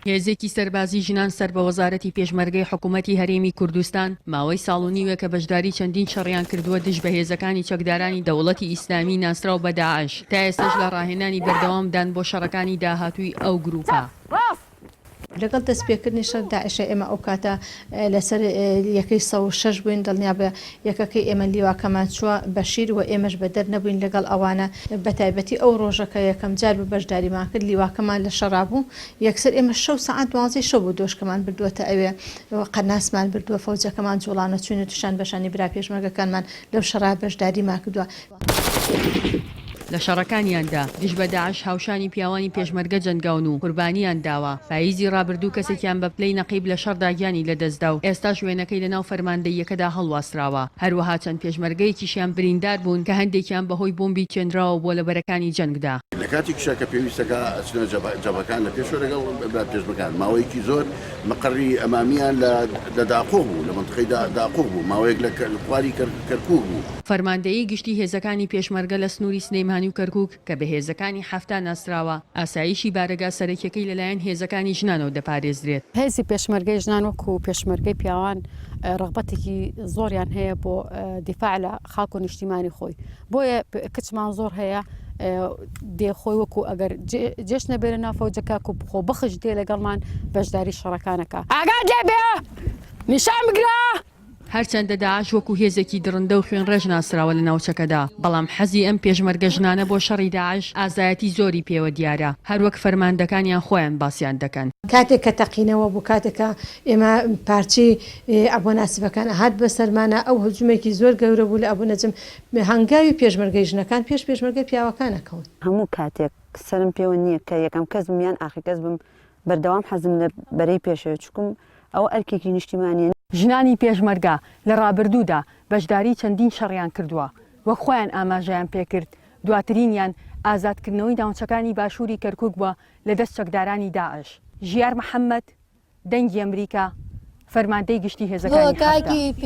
هێزێکی سەربازی ژنان سەر بە وەزارەتی پێشمەرگەی حکوومەتی هەرێمی کوردستان ماوەی ساڵ و نیوێکە بەشداری چەندین شەڕیان کردووە دژ بە هێزەکانی چەکدارانی دەوڵەتی ئیسلامی ناسراو بە داعش، تا ئێستەش لە ڕاهێنانی بەردەوامدان بۆ شەڕەکانی داهاتووی ئەو گرووپە. لەگەڵ دەستپێکردنی شەڕ داعشە ئێمە ئەو کاتە لەسەر یەکەی 106 بووین دڵنیابە یەکەکەی ئێمە لیواکەمان چووە بەشیر و ئێمەش بەدەر نەبووین لەگەڵ ئەوانە بەتایبەتی ئەو ڕۆژە کە یەکەم جار بوو بەشداریمان کرد لیواکەمان لە شەڕا بوو یەکسەر ئێمە شەو سەعات دوانزەی شەو بوو دۆشکەمان بردووەتە ئەوێ و قەناسمان بردووە فەوجەکەمان جوڵانە چووینەتە شان بەشانی برا پێشمەرگەکانمان لەو شەڕا بەشداریمان کردووە. لە شەڕەکانیاندا دژ بە داعش هاوشانی پیاوانی پێشمەرگە جەنگاون و قوربانییان داوە، پاییزی ڕابردوو کەسێکیان بە پلەی نەقیب لە شەڕدا گیانی لەدەستدا و ئێستاش وێنەکەی لەناو فەرماندەییەکەدا هەڵواسراوە، هەروەها چەند پێشمەرگەیەکیشیان بریندار بوون کە هەندێکیان بەهۆی بۆمبی چێنراوە بووە لە بەرەکانی جەنگدا. لە کاتێکیشا کە پێویستەکا ئەچنە جەبهەکان لە پێشەوە لەگەڵ برا پێشمەرگەکان ماوەیەکی زۆر مقەڕی ئەمامیان لە لە داقوق بوو لە مەنتقەی داقوق بوو ماوەیەک لە خواری کەرکوک بوو. فەرماندەیی گشتی هێزەکانی پێشمەرگە لە سنووری سلێمانی و کەرکوک کە بە هێزەکانی 70 ناسراوە، ئاسایشی بارەگا سەرەکیەکەی لەلایەن هێزەکانی ژنانەوە دەپارێزرێت. هێزی پێشمەرگەی ژنان وەکو پێشمەرگەی پیاوان ڕەغبەتێکی زۆریان هەیە بۆ دیفاع لە خاک و نیشتیمانی خۆی بۆیە کچمان زۆر هەیە دێ خۆی وەکو ئەگەر جێش نەبێ لە ناو فەوجەکە کو خۆ بەخش دێ لەگەڵمان بەشداری شەڕەکانەکە. ئاگات لێ بێ نیشان بگرە. هەرچەندە داعش وەکو هێزێکی دڕندە و خوێنڕێژ ناسراوە لە ناوچەکەدا، بەڵام حەزی ئەم پێشمەرگە ژنانە بۆ شەڕی داعش ئازایەتی زۆری پێوە دیارە، هەروەک فەرماندەکانیان خۆیان باسیان دەکەن. کاتێک کە تەقینەوە بوو، کاتێک کە ئێمە پارچەی ئەبۆ ناسبەکان ئەهات بەسەرمانا، ئەو هجومێکی زۆر گەورە بوو لە ئەبو نەجم، هەنگاوی پێشمەرگەی ژنەکان پێش پێشمەرگەی پیاوەکان ئەکەوت. هەموو کاتێک سەرم پێوە نییە کە یەکەم کەس بم یان ئاخر کەس بم، بەردەوام حەزم لە بەرەی پێشەوە چونکم ئەوە ئەرکێکی نیشتیمانیە. ژنانی پێشمەرگە لە ڕابردوودا بەشداری چەندین شەڕیان کردووە، وەک خۆیان ئاماژەیان پێکرد، دواترینیان ئازادکردنەوەی ناوچەکانی باشووری کەرکوک بووە لە دەست چەکدارانی داعش. ژیار محەمەد، دەنگی ئەمریکا، فەرماندەی گشتی هێزەکانی 70.